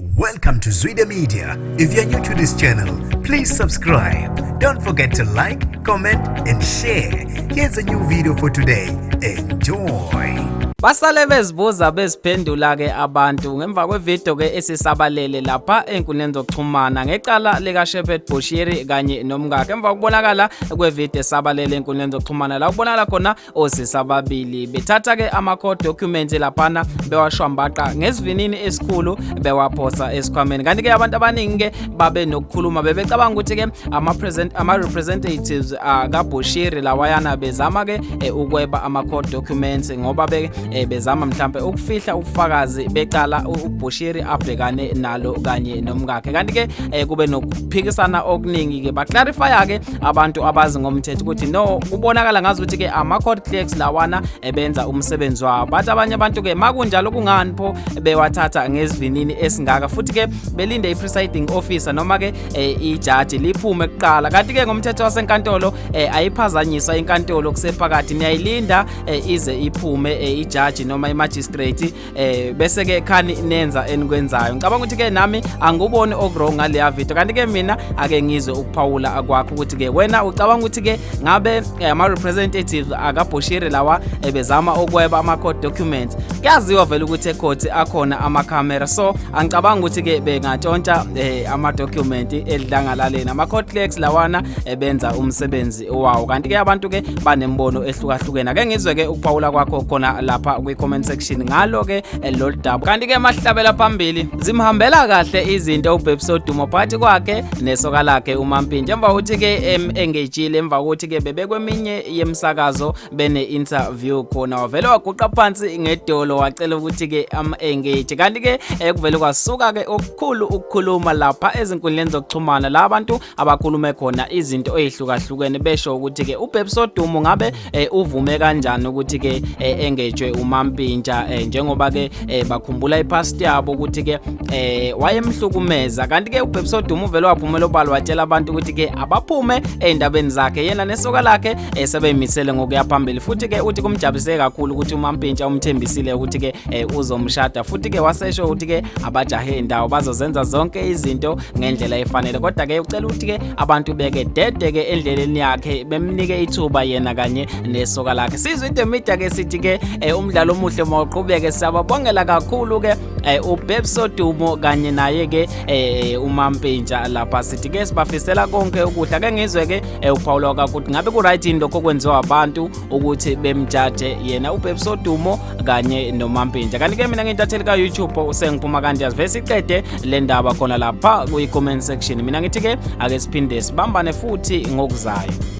Welcome to Zwida Media. If you're new to this channel, please subscribe. Don't forget to like, comment, and share. Here's a new video for today. Enjoy. Basale bezibuza beziphendula ke abantu ngemva kwevideo ke esisabalele lapha enkundleni zokuxhumana ngecala lika Shepherd Bushiri kanye nomkakhe. Emva kokubonakala kwevideo esabalele enkundleni zokuxhumana la kubonakala khona osisi ababili bethatha ke ama court documents laphana, bewashwambaqa ngesivinini esikhulu, bewaphosa esikhwameni. Kanti ke abantu abaningi ke babe nokukhuluma, bebecabanga ukuthi ke ama present ama representatives kaBushiri lawayana bezama ke ukweba ama court documents, ngoba be bezama mhlambe ukufihla ubufakazi becala uBushiri abhekane nalo kanye nomkakhe. Kanti ke kube nokuphikisana okuningi ke, baclarify ke abantu abazi ngomthetho ukuthi no, kubonakala ngazi ukuthi ke ama court clerks lawana ebenza umsebenzi wabo. Bathi abanye abantu ke, makunjalo kungani pho bewathatha ngesivinini esingaka, futhi ke belinde i-presiding officer noma ke ijaji liphume kuqala? Kanti ke ngomthetho wasenkantolo ayiphazanyiswa inkantolo kusephakathi, niyayilinda ize iphume ijaji noma imagistrate, bese ke khani nenza enikwenzayo. Ngicabanga ukuthi ke nami anguboni okuwrong ngaleya video. Kanti ke mina ake ngizwe ukuphawula kwakho ukuthi ke wena ucabanga ukuthi ke ngabe ama representatives akaBushiri lawa ebezama ukweba ama court documents. Kuyaziwa vele ukuthi ecourt akhona ama camera, so angicabanga ukuthi ke bengatshontsha ama document edlangalaleni. Ama court clerks lawana ebenza umsebenzi wawo. Kanti ke abantu ke banembono ehlukahlukene. Ake ngizwe ke ukuphawula kwakho khona lapha kwi comment section ngalo ke lolu daba. Kanti ke mahlabela phambili, zimhambela kahle izinto uBabes Wodumo phakathi kwakhe nesoka lakhe uMampintsha, emva kokuthi ke engagile, emva kokuthi ke bebekweminye yemsakazo bene interview khona, wavele waguqa phansi ngedolo, wacela ukuthi ke am engage. Kanti ke kuvele kwasuka ke okukhulu ukukhuluma lapha ezinkundleni zokuxhumana, la abantu abakhulume khona izinto ezihlukahlukene, besho ukuthi ke uBabes Wodumo ngabe uvume kanjani ukuthi ke engagwe uMampintsha, njengoba ke bakhumbula ipast yabo ukuthi ke wayemhlukumeza. Kanti ke uBabes Wodumo uvele waphumela obala, watshela abantu ukuthi ke abaphume ey'ndabeni zakhe, yena nesoka lakhe sebeyimisele ngokuya phambili. Futhi ke uthi kumjabulise kakhulu ukuthi uMampintsha umthembisile ukuthi ke uzomshada. Futhi ke wasesho ukuthi ke abajahe indawo, bazozenza zonke izinto ngendlela efanele, kodwa ke ucela ukuthi ke abantu beke dede ke endleleni yakhe, bemnike ithuba yena kanye nesoka lakhe. Sizwe into media ke sithi ke umdlalo omuhle mawuqhubeke. Siyababongela kakhulu ke uBabes Wodumo kanye naye ke uMampintsha lapha. Sithi ke sibafisela konke ukudla. Ake ngizwe ke uPaul kakuthi ngabe ku right yini lokho okwenziwa abantu ukuthi bemjaje yena uBabes Wodumo kanye noMampintsha? Kanti ke mina ngintatheli ka YouTube usengiphuma kanti asivese siqede le ndaba khona lapha kwi comment section. Mina ngithi ke ake siphinde sibambane futhi ngokuzayo.